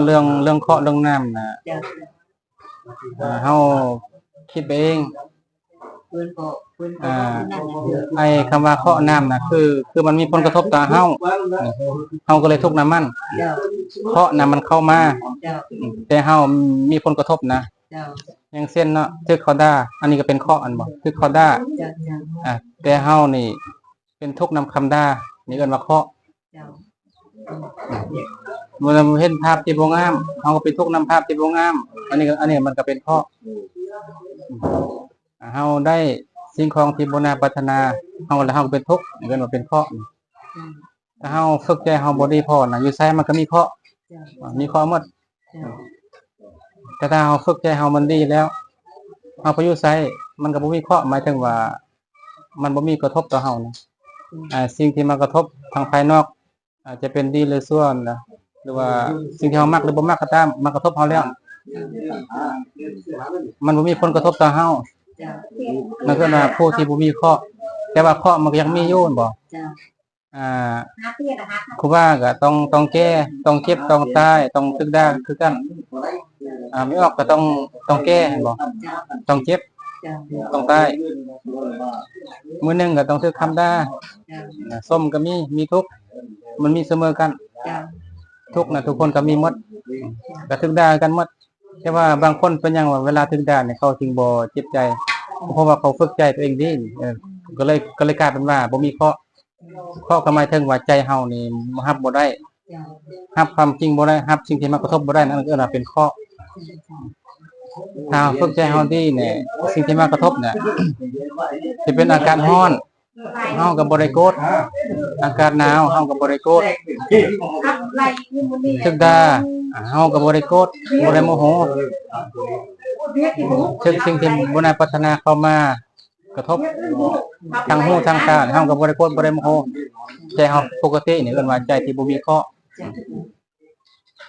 ເລື່ອງ ເລື່ອງເຄາະເລື່ອງນ້ຳນະ ເຈົ້າ ເຮົາຄິດໄປເອງ ເພິ່ນກໍ ເພິ່ນກໍ ອ່າ ເວົ້ານັ້ນນະ ໄອ້ຄຳວ່າເຄາະນ້ຳນະ ຄື ຄືມັນມີຜົນກະທົບຕໍ່ເຮົາ ເຮົາກໍເລີຍທຸກນຳມັນ ເຈົ້າ ເຄາະນະມັນເຂົ້າມາ ເຈົ້າ ແຕ່ເຮົາມີຜົນກະທົບນະ ເຈົ້າ ຢ່າງເຊັ່ນເນາະ ຖືກເຂົາດ່າ ອັນນີ້ກໍເປັນເຄາະ ອັນບໍ່ ຖືກເຂົາດ່າ ເຈົ້າ ເຈົ້າ ອ່າ ແຕ່ເຮົານີ້ເປັນທຸກນຳຄຳດ່າ ນີ້ເອີ້ນວ່າເຄາະ ເຈົ້າ ເມື່ອເຫັນພາບທີ່ບໍ່ງາມ ເຮົາກໍເປັນທຸກນຳພາບທີ່ບໍ່ງາມ ອັນນີ້ກໍ ອັນນີ້ມັນກໍເປັນເຄາະ ເຮົາໄດ້ສິ່ງຂອງທີ່ບໍ່ໜ້າປາດຖະໜາ ເຮົາ ແລ້ວເຮົາກໍເປັນທຸກ ເອີ້ນວ່າເປັນເຄາະ ເຈົ້າ ຖ້າເຮົາຝຶກໃຈເຮົາບໍ່ດີພໍນະ ຢູ່ໃສມັນກໍມີເຄາະ ເຈົ້າ ມີເຄາະໝົດ ເຈົ້າ ແຕ່ຖ້າເຮົາຝຶກໃຈເຮົາມັນດີແລ້ວ ເຮົາໄປຢູ່ໃສມັນກໍບໍ່ມີເຄາະ ໝາຍເຖິງວ່າມັນບໍ່ມີກະທົບຕໍ່ເຮົານະ ອືມ ອ່າ ສິ່ງທີ່ມາກະທົບທາງພາຍນອກ ອາດຈະເປັນດີຫຼືຊົ່ວນະ ຫຼືວ່າສິ່ງທີ່ເຮົາມັກຫຼືບໍ່ມັກກໍຕາມ ມາກະທົບເຮົາແລ້ວ ມັນບໍ່ມີຜົນກະທົບຕໍ່ເຮົາ ເຈົ້າ ນັ້ນຄືວ່າຜູ້ທີ່ບໍ່ມີເຄາະ ແຕ່ວ່າເຄາະມັນກໍຍັງມີຢູ່ແມ່ນບໍ່? ເຈົ້າ ອ່າ ຄູບາກໍຕ້ອງ ຕ້ອງແກ່ ຕ້ອງເຈັບ ຕ້ອງຕາຍ ຕ້ອງຖືກດ່າຄືກັນ ອ່າ ແມ່ອອກກໍຕ້ອງ ຕ້ອງແກ່ແມ່ນບໍ່? ເຈົ້າ ຕ້ອງເຈັບ ເຈົ້າ ຕ້ອງຕາຍ ມື້ໜຶ່ງກໍຕ້ອງຖືກຄຳດ່າ ເຈົ້າ ສົມກໍມີ ມີທຸກ ມັນມີສະເໝີກັນ ເຈົ້າ ທຸກນະ ທຸກຄົນກໍມີໝົດ ກໍຖືກດ່າຄືກັນໝົດ ແຕ່ວ່າບາງຄົນເປັນຫຍັງວ່າເວລາຖືກດ່ານີ້ເຂົາຈຶ່ງບໍ່ເຈັບໃຈ ເພາະວ່າເຂົາຝຶກໃຈຕົວເອງດີ ເອີ ກໍເລີຍ ກໍເລີຍກາຍເປັນວ່າບໍ່ມີເຄາະ ເຄາະກໍໝາຍເຖິງວ່າໃຈເຮົານີ້ຮັບບໍ່ໄດ້ ເຈົ້າ ຮັບຄວາມຈິງບໍ່ໄດ້ ຮັບສິ່ງທີ່ມາກະທົບບໍ່ໄດ້ ນັ້ນເອີ້ນວ່າເປັນເຄາະ ຖ້າເຮົາຝຶກໃຈເຮົາດີນີ້ ສິ່ງທີ່ມາກະທົບນີ້ ຊິເປັນອາກາດຮ້ອນ ເຮົາກໍບໍ່ໄດ້ໂກດ ອາກາດໜາວ ເຮົາກໍບໍ່ໄດ້ໂກດ ຖືກດ່າ ເຮົາກໍບໍ່ໄດ້ໂກດ ບໍ່ໄດ້ໂມໂຫ ຖືກສິ່ງທີ່ບໍ່ໜ້າປາດຖະໜາເຂົ້າມາກະທົບ ທາງຫູທາງຕາ ເຮົາກໍບໍ່ໄດ້ໂກດ ບໍ່ໄດ້ໂມໂຫ ໃຈເຮົາປົກກະຕິນີ້ເອີ້ນວ່າໃຈທີ່ບໍ່ມີເຄາະ.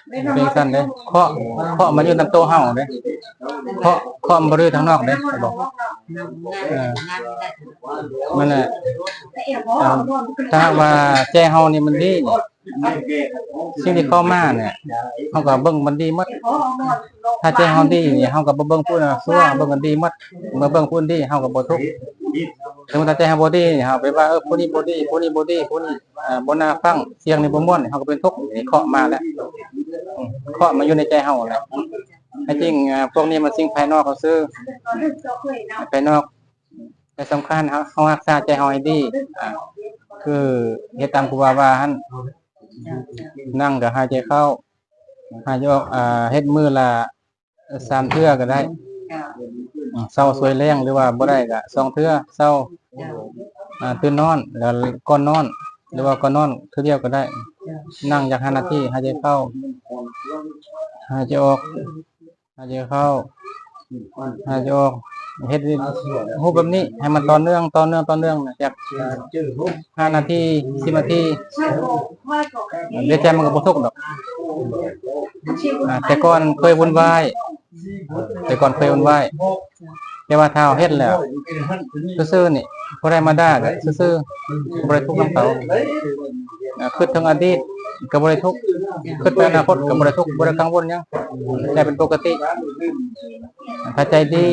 ເປັນຈັ່ງຊັ້ນເດ້ ເຄາະ ເຄາະມັນຢູ່ນຳໂຕເຮົາເດ້ ເຄາະ ເຄາະມັນບໍ່ໄດ້ຢູ່ທາງນອກເດ້ ເອີ ນັ້ນແຫຼະ ຖ້າຫາກວ່າໃຈເຮົານີ້ມັນດີ ສິ່ງທີ່ເຂົ້າມານີ້ ເຮົາກໍເບິ່ງມັນດີໝົດ ຖ້າໃຈເຮົາດີນີ້ ເຮົາກໍບໍ່ເບິ່ງຜູ້ອື່ນຊົ່ວ ເບິ່ງອັນດີໝົດ ເມື່ອເບິ່ງຜູ້ອື່ນດີ ເຮົາກໍບໍ່ທຸກ ສົມມຸດວ່າໃຈເຮົາບໍ່ດີ ເຮົາໄປວ່າ ເອີ ຜູ້ນີ້ບໍ່ດີ ຜູ້ນີ້ບໍ່ດີ ຜູ້ນີ້ ອ່າ ບໍ່ໜ້າຟັງ ສຽງນີ້ບໍ່ມ່ວນ ເຮົາກໍເປັນທຸກ ນີ້ເຄາະມາແລ້ວ ເຄາະມາຢູ່ໃນໃຈເຮົາແລ້ວ ແທ້ຈິງ ອ່າ ພວກນີ້ມັນສິ່ງພາຍນອກຊື່ໆ ພາຍນອກ ແຕ່ສຳຄັນເຮົາ ເຮົາຮັກສາໃຈເຮົາໃຫ້ດີ ອ່າ ຄືເຮັດຕາມຄູບາວ່າຫັ້ນ ນັ່ງກໍຫາຍໃຈເຂົ້າ ຫາຍໃຈອອກ ອ່າ ເຮັດມື້ລະ ສາມເທື່ອກໍໄດ້ ເຊົ້າສວຍແລງ ຫຼືວ່າບໍ່ໄດ້ກໍສອງເທື່ອ ເຊົ້າ ອ່າ ຕື່ນນອນ ແລ້ວກ່ອນນອນ ຫຼືວ່າກ່ອນນອນເທື່ອດຽວກໍໄດ້ ນັ່ງຈັກຫ້ານາທີ ຫາຍໃຈເຂົ້າ ຫາຍໃຈອອກ ຫາຍໃຈເຂົ້າ ຫາຍໃຈອອກ ເຮັດຮູບແບບນີ້ໃຫ້ມັນຕໍ່ເນື່ອງ ຕໍ່ເນື່ອງ ຕໍ່ເນື່ອງນະ ຈັກຫ້ານາທີ ສິບນາທີ ດຽວໃຈມັນກໍບໍ່ທຸກດອກ ອ່າ ແຕ່ກ່ອນເຄີຍວຸ້ນວາຍ ແຕ່ກ່ອນເຄີຍວຸ້ນວາຍ ແຕ່ວ່າຖ້າເຮົາເຮັດແລ້ວຊື່ໆນີ້ ຜູ້ໃດມາດ່າກໍຊື່ໆ ບໍ່ໄດ້ທຸກນຳເຂົາ ອ່າ ຄິດເຖິງອະດີດກໍບໍ່ໄດ້ທຸກ ຄິດໄປອະນາຄົດກໍບໍ່ໄດ້ທຸກ ບໍ່ໄດ້ກັງວົນຫຍັງ ໃຈເປັນປົກກະຕິ ຖ້າໃຈດີ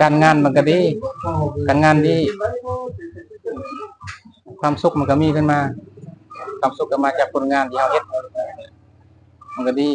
ການງານມັນກໍດີ ການງານດີ ຄວາມສຸກມັນກໍມີຂຶ້ນມາ ຄວາມສຸກກໍມາຈາກຜົນງານທີ່ເຮົາເຮັດ ມັນກໍດີ.